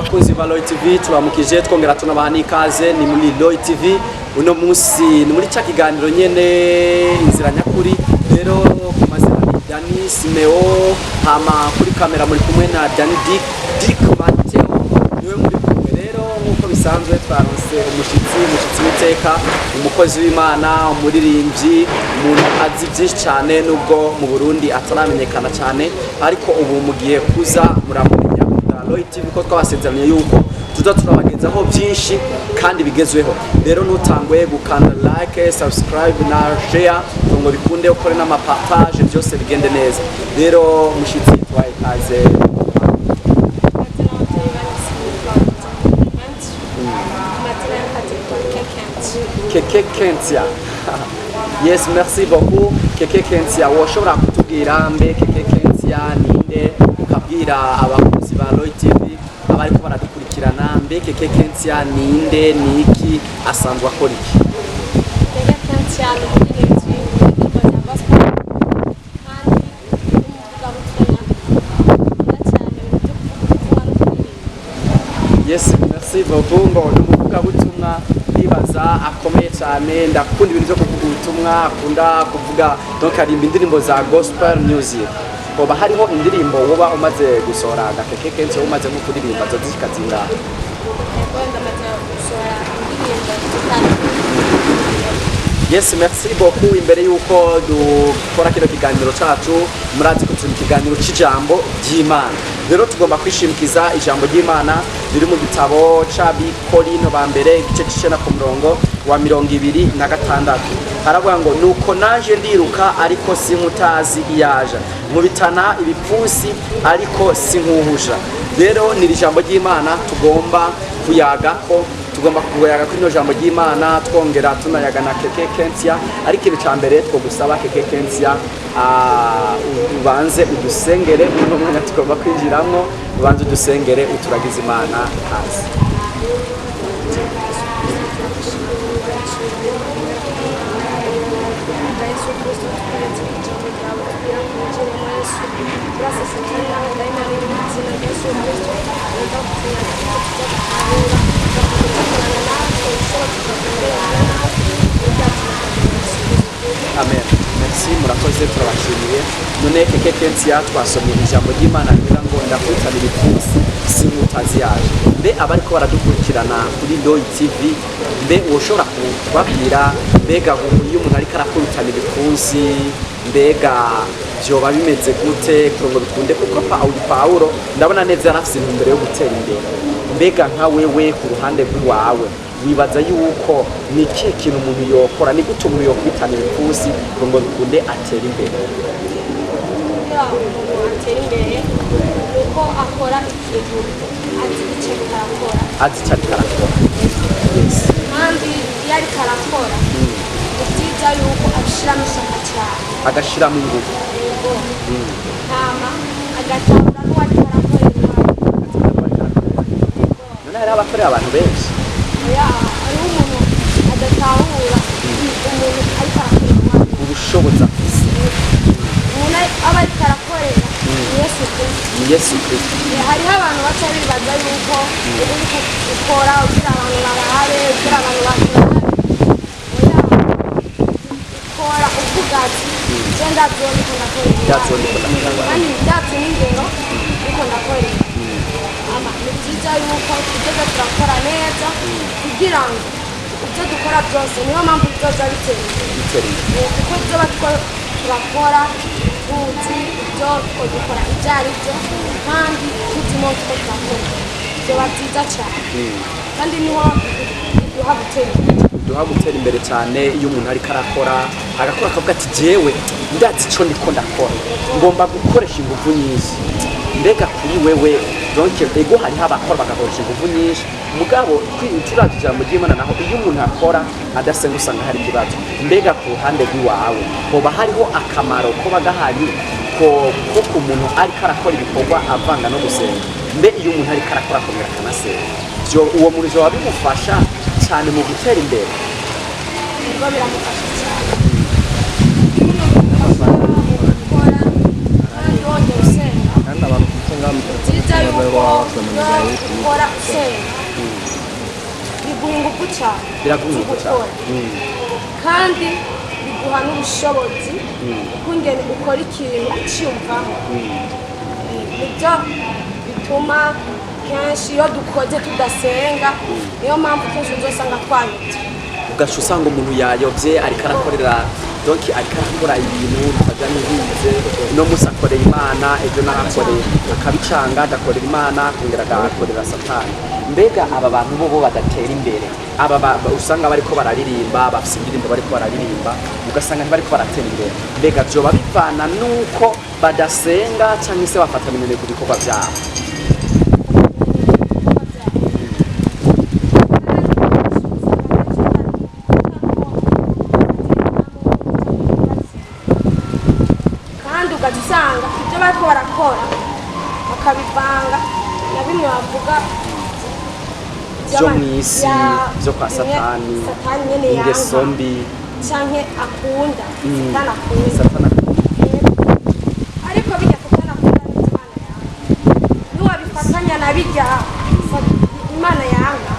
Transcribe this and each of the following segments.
Abakunzi ba Roy TV, turamukije twongera tunabaha n'ikaze. Ni muri Roy TV, uno munsi ni muri cya kiganiro nyene, Inzira Nyakuri. Rero ku mazina ni Dani Simeo, hama kuri kamera muri kumwe na Dani Dick, Dick Mateo niwe muri kumwe. Rero nk'uko bisanzwe twaronse umushitsi w'iteka, umukozi w'Imana, umuririmbyi, umuntu azi byinshi cyane, nubwo mu Burundi ataramenyekana cyane, ariko ubu mugiye kuza muramumenya na Roy TV, ko twabasezeraniye yuko tuza turabagezaho byinshi kandi bigezweho. Rero ntutangwe gukanda like, subscribe na share ngo bikunde, ukore n'amapartage, byose bigende neza. Rero mushitsi, twaye ikaze. Amazina y'ababyeyi banjye nitwa amazina y'akazi yitwa Kekenshi. Keke Kentia, yes, merci beaucoup, Keke Kentia. Woshobora kutubwira, mbe Keke Kentia ninde? Ukabwira abakunzi ba Roy TV abariko baradukurikirana, mbe Keke Kentia ninde, niki asanzwe akora iki? Keke Kenshi ni umuririmbyi w'indirimbo za gospel kandi n'umuvugabutumwa, akunda cyane ibintu byo kuvuga ubutumwa no kuririmba. Yes, merci beaucoup. Ngo ni umuvugabutumwa, ndibaza akomeye cyane. Ndakunda ibintu byo kuvuga ubutumwa, akunda kuvuga, donc arimba indirimbo za gospel music. Hoba hariho indirimbo woba umaze gusohora, Gakeke Kenshi, umaze nko kuririmba zo zishika zingahe? Yego, ndamaze gusohora indirimbo zitanu. Yes, merci beaucoup. Imbere yuko dukora kino kiganiro cacu, murazi ko turi mu kiganiro c'ijambo ry'Imana. Rero tugomba kwishimikiza ijambo ry'Imana riri mu gitabo c'Abikorino ba mbere, igice c'icenda, ku murongo wa 26. Haravuga ngo: "Nuko naje ndiruka, ariko sinkutazi iyaja, nkubitana ibipfunsi, ariko sinkuhusha." Rero ni iri jambo ry'Imana tugomba kuyaga ko tugomba kuyaga kuri rino jambo ry'Imana, twongera tunayaga na Keke Kentia. Ariko ikintu cya mbere twogusaba, Keke Kentia, ubanze udusengere. Muri uno mwanya tugomba kwinjiramwo, ubanze udusengere, uturagize Imana hasi. Yesu Kristo, tukweretse ijambo ryawe kugira ngo winjiremo. Yesu, turasesekaye abadayimoni mu izina rya Yesu Kristo. Uza kutuyaga icyo tujya gutahura, ugakomeza natwe, ushobora tukagenderana natwe ibyacu. Amen, merci, murakoze, turabashimiye. None Keke Kentia, twasomye ijambo ry'Imana rivuga ngo: "Ndakubitana ibipfunsi, sinkutazi yaje." Mbe abariko baradukurikirana kuri Roy TV, mbe woshobora kubabwira, mbega ubu iyo umuntu ariko arakubitana ibipfunsi, mbega vyoba bimeze gute kugira ngo bikunde? Kuko Pawulo ndabona neza yarafise intumbero yo gutera imbere. Mbega nka wewe ku ruhande rw'iwawe, wibaza yuko ni ikihe kintu umuntu yokora, ni gute umuntu yokubitana ibipfunsi kugira ngo bikunde atere imbere? Kugira umuntu atere imbere ni uko akora ikintu azi icyo ariko arakora. Azi icyo ariko arakora, yes. Kandi iyo ariko arakora, ni byiza yuko abishyiramo ishyaka cyane. Agashiramo ingufu. Yego, hama agatahura n'uwo ariko arakorera iwawe. None hariho abakorera abantu benshi. Oya, hariho umuntu adatahura umuntu ariko arakorera iwawe. Ubushobozi afise. Umuntu aba ariko arakorera ni Yesu Kristo. Ni Yesu Kristo. Hariho abantu baca bibaza yuko uba uriko ukora kugira abantu barabe, kugira abantu bakurabe. Oya, ukora uvuga ati: "Je ndavyo ndiko ndakorera." Ndavyo ndiko ndakorera. Kandi ndavyo n'ingero ndiko ndakorera. Ama ni byiza yuko tugeze turakora neza kugira ngo ibyo dukora byose, niyo mpamvu bizoza bitera imbere. Bitera imbere. Kuko ibyo batwo turakora tuzi ibyo two dukora ibyo ari byo, kandi tuzi n'uwo two turakora, byoba byiza cyane, kandi niho biduha gutera imbere. Duha gutera imbere cyane iyo umuntu ariko arakora, agakora akavuga ati: "Jewe ndazi ico ndiko ndakora, ngomba gukoresha ingufu nyinshi." Mbega kuri wewe, donc ego, hariho abakora bagakoresha ingufu nyinshi, mugabo turavye ijambo ry'Imana naho, iyo umuntu akora adasenga usanga hari ikibazo. Mbega ku ruhande rw'iwawe, hoba hariho akamaro koba gahari ko ku muntu ariko arakora ibikorwa avanga no gusenga? Mbe iyo umuntu ariko arakora akongera akanasenga, uwo muntu vyoba bimufasha cyane mu gutera imbere? Nibwo biramufasha cyane. Bimufasha mu gukora kandi wongera usenga. Kandi abantu mfite ngaha. Byiza yuko iyo ukora usenga biguha ingufu cyane Biraguha zo ingufu cyane. gukora. Kandi biguha n'ubushobozi ukungene ukora ikintu ucyumvamo. Nibyo bituma kenshi iyo dukoze tudasenga, niyo mpamvu kenshi uzosanga twayobye. Ugaca usanga umuntu yayobye, ariko arakorera, donc ariko arakora ibintu bitajya n'ibize. Uno munsi akorera Imana, ejo nahakoreye, akabicanga, agakorera Imana, akongera agakorera Satani. Mbega aba bantu bo badatera imbere, aba usanga bariko bararirimba, bafise indirimbo bariko bararirimba, ugasanga ntibariko baratera imbere, mbega vyoba bivana nuko badasenga, cyangwa se bafata minenegwe ku bikorwa vyabo? Kandi ugaca usanga ibyo bariko barakora bakabivanga na bimwe bavuga Vyo mw'isi, vyo kwa bimwe Satani, Satani nyene yanka ingeso mbi canke akunda, Satani akunda. Satani akunda. Ariko bijya Satani akunda n'ibyo Imana yanga, niwabifatanya na bijya Imana yanga,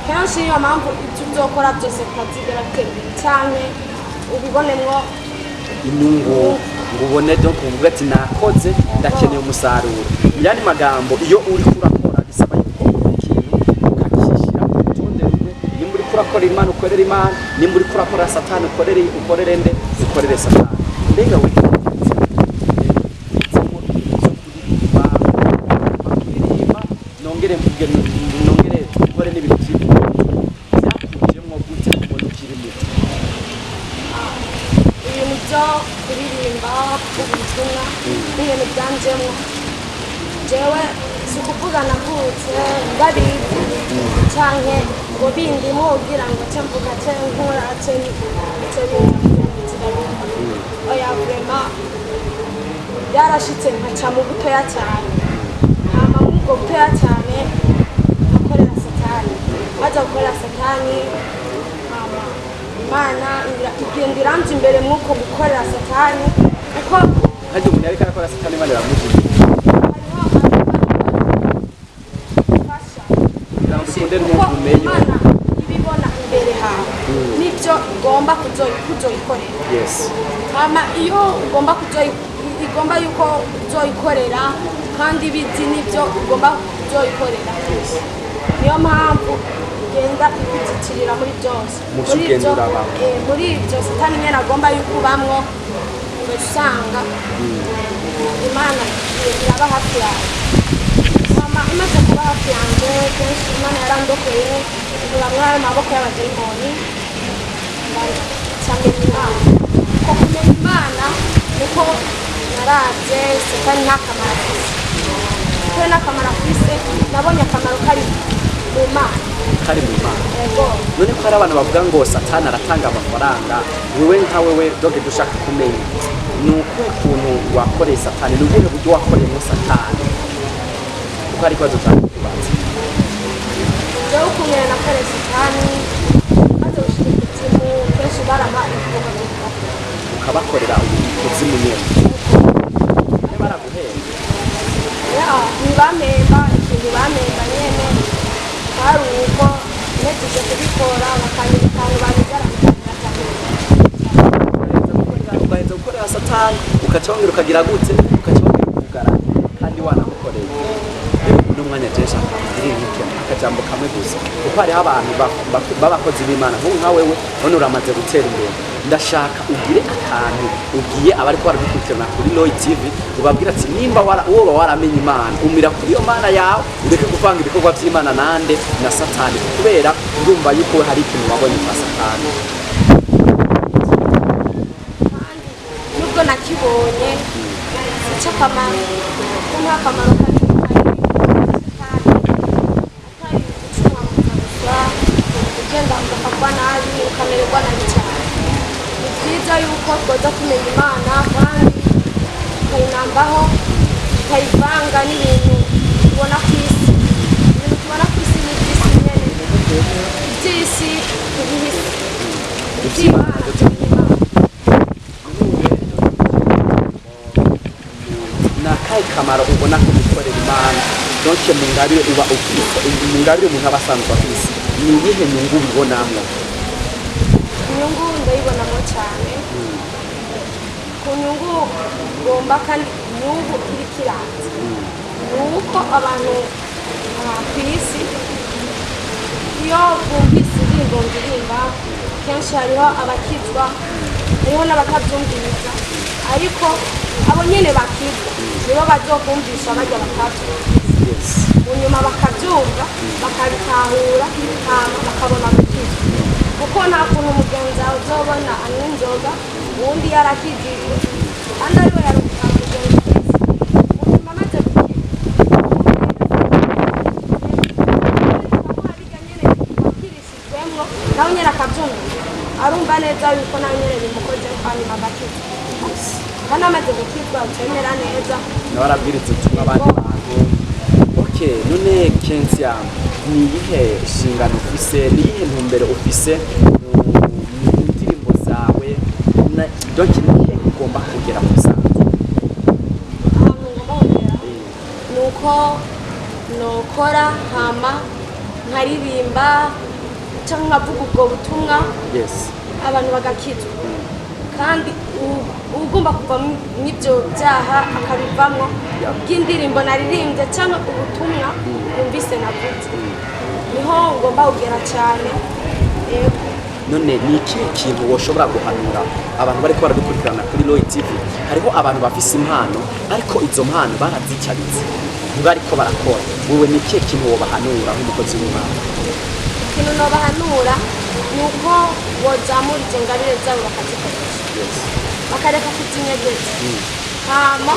kenshi niyo mpamvu ibyo uzokora byose bitazigera bitera imbere canke ubibonemwo Inyungu, ngo ubone, donc uvuga ati nakoze, ndakeneye umusaruro. Mu yandi magambo, iyo uri kurakora bisaba yuko ukora ikintu ukakishyira ku rutonde rumwe. Nimba uri kurakora Imana, ukorera Imana; nimba uri kurakora Satani, ukorere nde? Ukorere Satani. Mbega we uhisemo ibintu byo kuririmba, kuririmba, nongere mvuge, nongere nkore n'ibintu by'ibintu byakujemwo gute kubona ukiri muto? Ibintu byo kuririmba, kuvuga ubutumwa n'ibintu byanjemo jewe, si ukuvuga navutse ndabizi canke ngo bindimo kugira ngo ce mvuga ce nkora ce ce binzira. Oya, vraiment byarashitse nkaca mu butoya cyane, hama muri ubwo butoya cyane nkakorera Satani. Maze gukorera Satani, hama Imana igenda iramvya imbere mw'uko gukorera Satani, kuko Harya umuntu yariko arakora Satani, Imana iramujije? Hariho abafasha. Kugira ngo dukunde Kuko n'umuvumeyo. Imana ibibona imbere hawe n'ibyo igomba kuzoyikorera. Hama iyo ugomba igomba yuko uzoyikorera, kandi ibizi n'ibyo ugomba kuzoyikorera, niyo mpamvu igenda ikuzitirira muri byose. Mu vyo Muri ugenda ibyo urabamwo. Muri ibyo Satani nyene agomba yuko ubamwo, ugaca usanga Imana iraba hafi yawe. Mama imaze kuba hafi yanjye, kenshi Imana yarandokoye ikura muri ayo maboko y'abadayimoni, ncamenya Imana. Ko kumenya Imana niko naravye Satani nta kamaro afise, kuko nta kamaro afise. Nabonye akamaro kari mu Mana. Kari mu Mana. Yego. None ko hari abantu bavuga ngo Satani aratanga amafaranga, wewe nka wewe, donc dushaka kumenya ni ukuhe kuntu wakoreye Satani, ni ubuhe buryo wakoreyemo Satani, kuko hari ikibazo cyane kubaza. Jewe ukuntu nakoreye Satani, maze gushika ikuzimu, kenshi barampa ibikorwa byo kubakorera. Ukabakorera ukuzimu nyene, none baraguhemba? Ya, ntibamemba ikintu, bamemba nyene kwari uko mpejeje kubikora bakanyereka ahantu banyugara. Ugaheza gukorera Satani, ukaca wongera ukagira gute? Ukaca wongera ukugara kandi wanamukoreye. Rero uno mwanya je nshaka kugira intike akajambo kamwe gusa, kuko hariho abantu b'abakozi b'Imana nk'ubu nka wewe, none uramaze gutera imbere. Ndashaka ugire akantu ubwiye abariko baradukurikirana kuri Roy TV, ubabwira ati nimba woba waramenye Imana, umira kuri iyo Mana yawe, ureke kuvanga ibikorwa by'Imana nande na Satani, kubera ndumva yuko hari ikintu wabonye kwa Satani. Kandi nubwo nakibonye sico akamaro, kuko nta kamaro kanini kari Satani atari gucumura gusa, ugenda ugakagwa nabi, ukamererwa nabi cyane. Ni byiza yuko twoza tumenya Imana kandi tukayinambaho, tukayivanga n'ibintu tubona ku isi. Ibintu tubona ku isi ni iby'isi nyene, iby'isi tubiha isi, iby'Imana tubiha Imana. Ni akahe kamaro ubona ko Gukorera Imana, donc mu ngabire uba ufise, mu ngabire umuntu aba asanzwe afise, ni iyihe nyungu ubibonamwo? Inyungu ndayibonamo cyane. Ku nyungu ngomba kandi inyungu iri kiranze ni uko abantu ku isi iyo bumvise indirimbo ndirimba, kenshi hariho abakizwa, hariho n'abatabyumviriza, ariko abo nyene bakizwa nibo bazokumvisha bajya batabyumvise, mu nyuma bakabyumva, bakabitahura, hama bakabona gukizwa, kuko nta kuntu umugenzi wawe uzobona anywa inzoga uwundi yarakijijwe kandi ariwe yari umugenzi mwiza, mu nyuma amaze gukizwa wakirisijwemwo, nawe nyene akabyumva, arumva neza yuko nawe nyene bimukoze, hanyuma agakizwa, kandi amaze gukizwa ucemera neza. Nawe arabwiriza ubutumwa abandi bantu. Okay, none Kensia, ni iyihe nshingano ufise, ni iyihe ntumbero ufise mu ndirimbo zawe? Donc ni iyihe ugomba kugera mu bisanzwe? Ahantu ngomba kugera ni uko nokora hama nkaririmba cyangwa nkavuga ubwo butumwa, abantu bagakizwa, kandi ugomba kuva mw'ibyo byaha akabivamwo bw'indirimbo naririmbye cyangwa ubutumwa bumvise navuze. Niho ngomba kugera cyane, yego. None ni ikihe kintu woshobora guhanura abantu bariko baradukurikirana kuri Roy TV? Hariho abantu bafise impano, ariko izo mpano barazicaritse, ntibariko barakora. Wewe ni ikihe kintu wobahanura nk'umukozi w'Imana? Ikintu nobahanura ni uko bozamura izo ngabire zabo bakazikoresha, bakareka kuzinyegeza, hama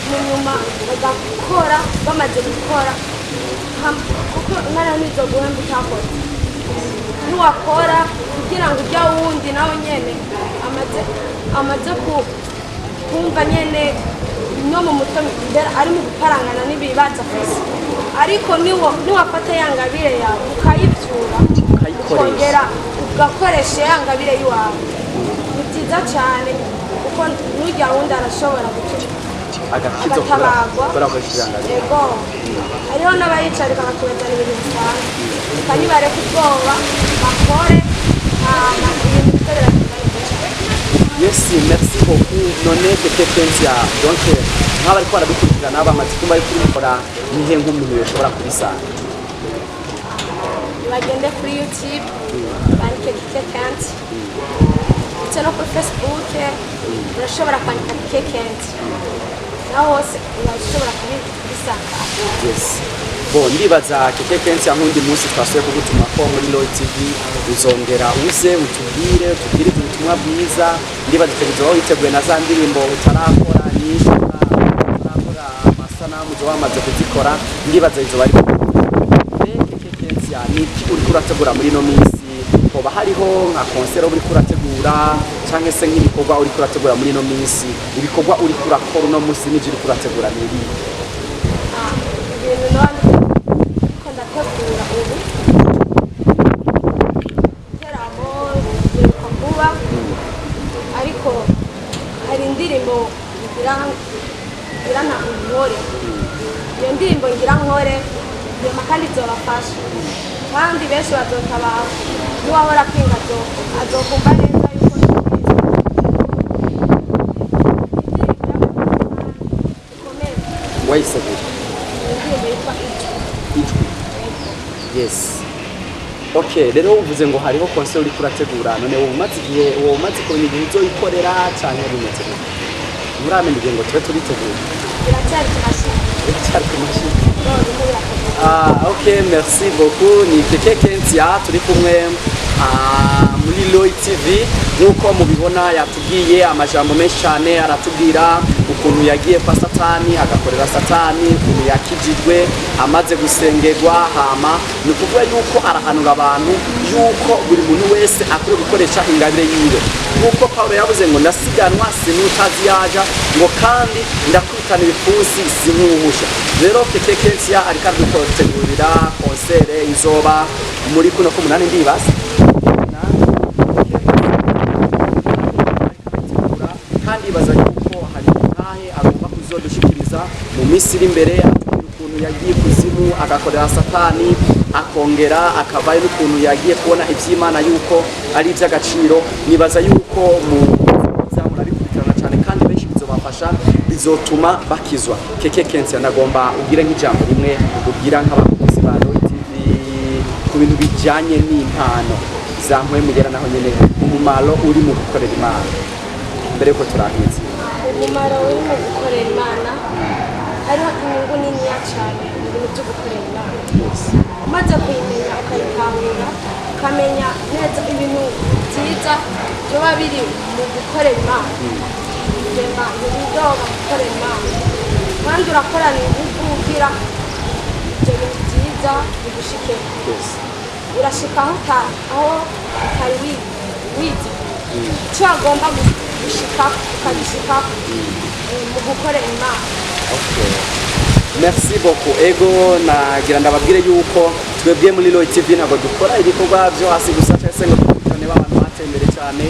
mu nyuma bagakora. Bamaze gukora, kuko Imana ntizoguhemba utakoze. Niwakora kugira ngo ujya wundi nawe nyene amaze kumva nyene no mu mutwe mbere ari mu guparangana n'ibibazo afise, ariko niwafata ya ngabire yawe ukayivyura, Ukayikoresha. Ukongera ugakoresha ya ngabire y'iwawe, ni byiza cyane, kuko n'ujya wundi arashobora gukira, Agakizo kubera agatabagwa. Kubera ko ikirangamuntu. Yego, hariho n'abayicarika bakibaza ibintu bisanzwe. Reka nibareke ubwoba, bakore, hama ibintu bize biragenda neza cyane. Yes, merci beaucoup. None Keke Kensia, donc nk'abariko baradukurikirana bamaze kumva yuko urikora, nihe nk'umuntu yoshobora kubisanga? Bagende kuri YouTube bandike Kike Kenti, ndetse no kuri Facebook urashobora kwandika Kike Kenti, naho hose urashobora kubisanga. Yes, bon, ndibaza Keke Kensia, nk'undi munsi twasuye kugutuma ko muri Roy TV, uzongera uze utubwire ubutumwa bwiza. Ndibaza icyo gihe uzoba witeguye na za ndirimbo utarakora nyinshi, utarakora amasanamu, uzoba wamaze kuzikora. Ndibaza izoba ari. Keke Kensia, ni iki uriko urategura muri ino minsi? Hoba hariho nka concert uriko urategura, canke se nk'ibikorwa uriko urategura muri ino minsi? Ibikorwa uriko urakora uno munsi n'ivyo uriko urategura ni ibihe? Ah, ibintu none ko ndategura ubu igiteramo biheruka kuba, ariko hari indirimbo ngira nka nkore. Iyo ndirimbo ngira nkore nyuma kandi izobafasha, kandi benshi bazotabara, n'uwahora kwinga azokumva neza yuko ni Kristo. Indirimbo ikomeye. Wayiseguye? Indirimbo yitwa Ijwi. Ijwi. Yes, okay. Rero uvuze ngo hariho concert uriko urategura. None wowe umaze igihe, wowe umaze kumenya igihe uzoyikorera, canke bimeze gute? Muramenya igihe ngo tube turiteguye? Biracyari ku mashini. Biracyari ku mashini. Birimo birategura. Ah, ok, merci beaucoup. Ni Keke Kentia turi kumwe muri Roy TV. Nk'uko mubibona, yatubwiye amajambo menshi cyane, aratubwira ukuntu yagiye kwa Satani agakorera Satani, ukuntu yakijijwe amaze gusengerwa. Hama ni ukuvuga yuko arahanura abantu yuko buri muntu wese akwiye gukoresha ingabire yiwe, nk'uko Paulo yavuze ngo ndasiganwa sinutazi yaja, ngo kandi ndakwitana ibipfunsi sinkuhusha. Rero Keke Kensia ariko aradutegurira concert izoba muri kuno k'umunani, ndibaza, kandi ibaza yuko hari intahe agomba kuzodushikiriza mu minsi iri imbere, atubwira. yagiye ikuzimu agakorera Satani, akongera akavayo, n'ukuntu yagiye kubona iby'Imana yuko ari iby'agaciro. Nibaza yuko mu murabikurikirana cyane kandi benshi bizobafasha, bizotuma bakizwa. Keke Kensia, ndagomba ubwire nk'ijambo rimwe ubwira nk'abakozi ba Roy TV ku bintu bijyanye n'impano za Mpwemu Yera, naho nyene umumaro uri mu gukorera Imana, mbere yuko turangiza. Umumaro uri mu gukorera Imana, hariho inyungu niniya cyane mu bintu byo gukorera Imana. Umaze kuyimenya, ukayitahura, ukamenya neza ibintu byiza byoba biri mu gukorera Imana, rema ntiwidoga gukorera Imana, kandi urakorana ingufu kugira ibyo bintu byiza bigushikeho. Urashika aho utari wize icyo wagomba gushika, ukagishika mu gukorera Imana. Okay. Merci beaucoup. Ego, nagira ndababwire yuko twebwe muri Roy TV ntabwo dukora ibikorwa byo hasi gusa cyangwa se ngo dukurikirane abantu bateye imbere cyane,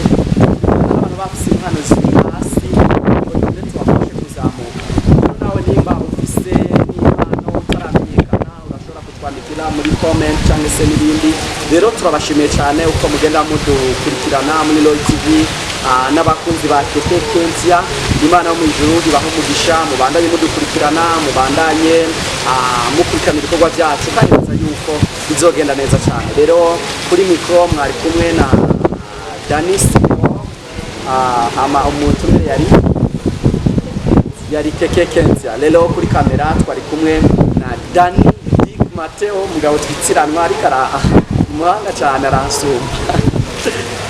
abantu bafise impano ziri hasi ngo tugende tubafashe kuzamuka. Rero nawe nimba ufise impano utaramenyekana, urashobora kutwandikira muri comment cyangwa se n'ibindi. Rero turabashimiye cyane uko mugenda mudukurikirana muri Roy TV, n'abakunzi ba Keke Kensia. Imana yo mu ijuru ibahe umugisha. Mubandanye mudukurikirana, mubandanye mukurikirana ibikorwa byacu, kandi baza yuko bizogenda neza cyane. Rero kuri mikro mwari kumwe na Danis, hama umutumire yari Keke Kensia. Rero kuri kamera twari kumwe na Dani Big Mateo, mugabo twitsiranwa, ariko ara umuhanga cyane, aransumba.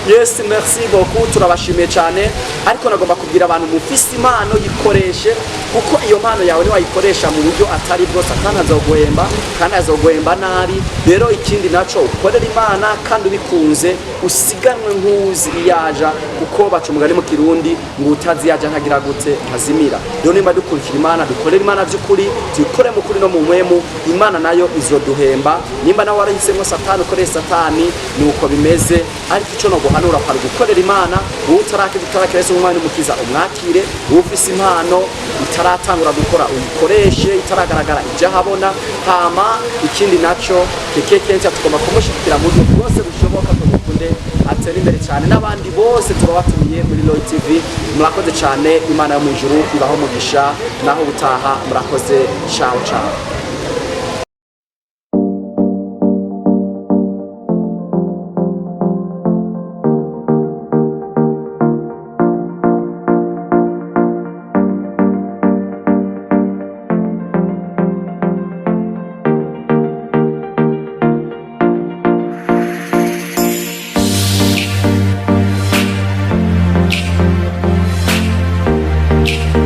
Yes, merci beaucoup, turabashimiye cyane. Ariko nagomba kubwira abantu mufise impano, yikoreshe, kuko iyo mpano yawe niwayikoresha mu buryo atari bwo, Satani azoguhemba kandi azoguhemba nabi. Rero ikindi naco, ukorera Imana kandi ubikunze, usiganwe nk'uzi iyaja, kuko baca umugani mu Kirundi ngo utazi iyaja ntagira gute? Ntazimira. Rero nimba dukurikira Imana, dukorera Imana by'ukuri, tuyikore mu kuri no mu mpwemu, Imana nayo izoduhemba. Nimba nawe warahisemo Satani, ukoreye Satani, ni uko bimeze. Ariko ico no guhanura kwari gukorera Imana. Wowe utarakira, utarakira Yesu nk'umwami n'umukiza, umwakire. Wowe ufise impano itaratangura gukora, uyikoreshe itaragaragara, ijya ahabona. Hama ikindi naco, Keke Kenshi tugomba kumushyigikira mu buryo bwose bushoboka ngo dukunde atere imbere cyane. N'abandi bose turabatumiye muri Roy TV. Murakoze cyane, Imana yo mu ijuru ibaho umugisha. Naho ubutaha, murakoze. Ciao ciao.